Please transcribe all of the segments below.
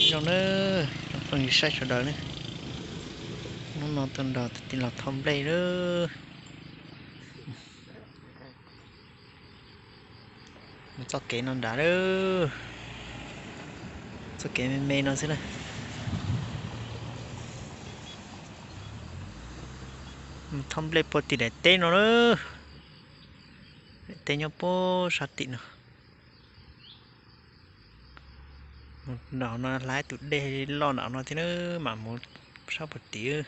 Zoo na, phooj ywg saib sawv daws na, hnub no tuaj nrog tus tij laug thauj nplej lawm. Mus txoj kev no nrad lawm, txoj kev me me no xwb na. Mus thauj nplej puag tim daim teb no lawm, daim teb nyob puag sab tim no. Mus nram no hla tus dej loj nram no thiab na, mam mus sab puag tim.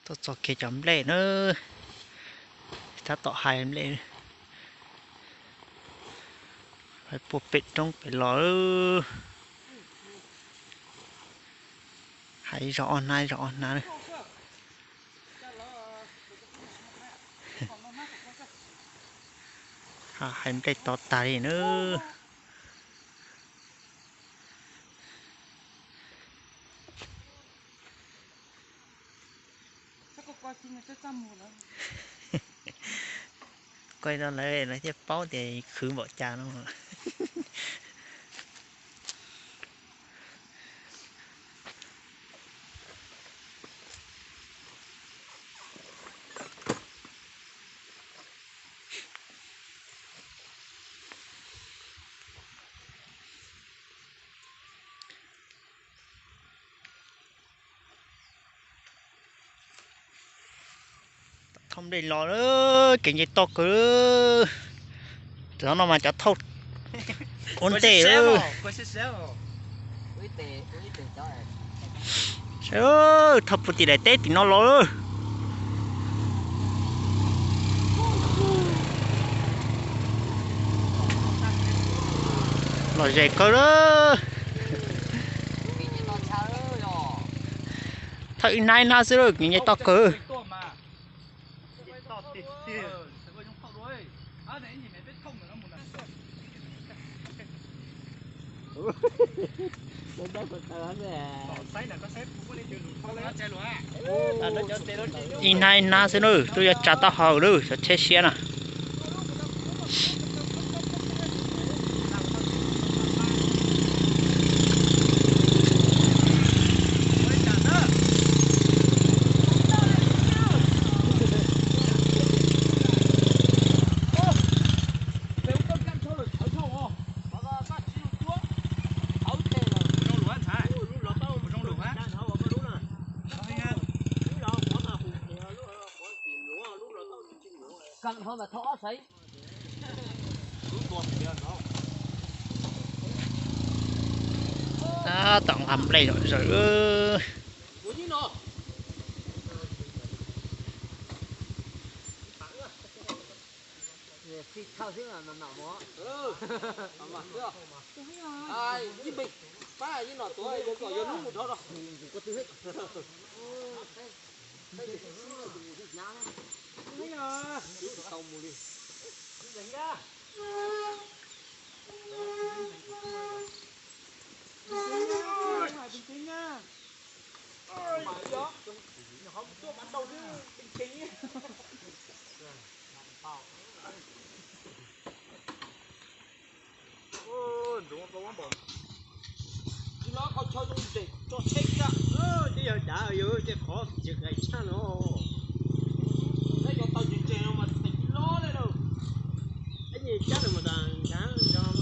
Tuaj txog kiag cov nplej na, tab tom hais nplej, hais puag pem roob pem los, hais zog ob hnab zog ob hnab na. Hais nplej to tag li na. Kuaj rau lawv, lawv thiaj paub tias khwv npaum cas no. Thauj nplej los, kev nce toj kawg. Tam no mas cov thauj ua ntej. Thauj puag tim daim teb tim no los. Los ze kawg lawm. Thauj ib hnab ib hnab xwb lawm, kev nce toj kawg. Ib hnab ib hnab xwb na, twb yuav tsa taub hau lawm, xyov cheb siab na. Tab tom nqa nplej zom zaws. Tsis yog dav yog tej qhov tsis hais tshaj no. Cov tau tseem tseem no mas tsis lob li lawm. Ib nyuag cab lawm mas tas nkav zog.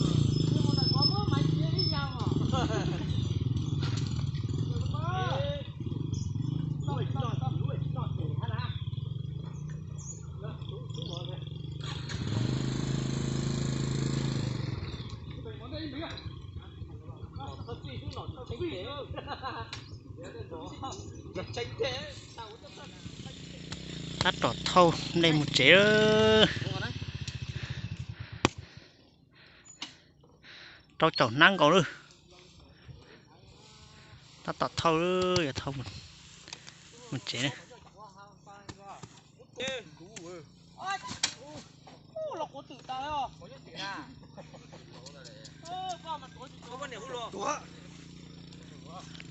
Tab tom thauj nplej mus tsev. Rau caum hnab nkaus lawm. Tab tom thauj, yuav thauj mus tsev.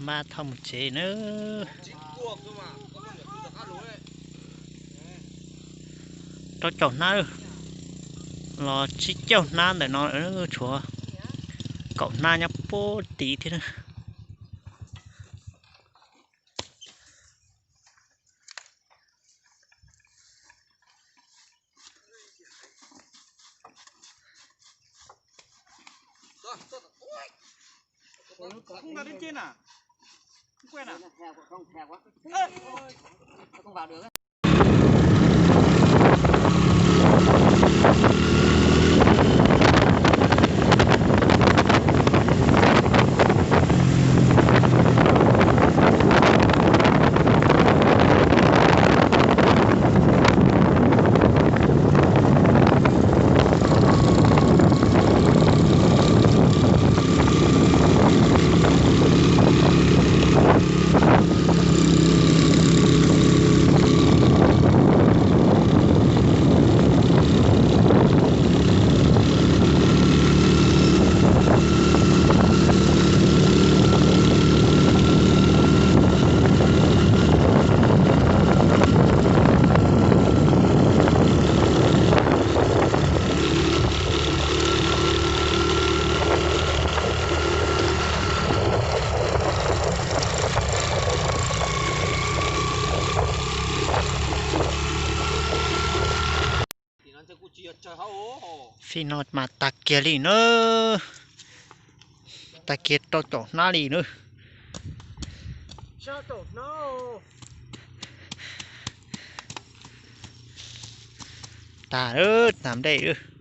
Mas thauj mus tsev nawb. Rau caum hnab, los tsib caug hnab ntawm no, tshuav kaum hnab nyob puag tid thiab na. Fij no mas tag kiag li na. Tag kiag rau caum hnab li na. Tag, tag nplej.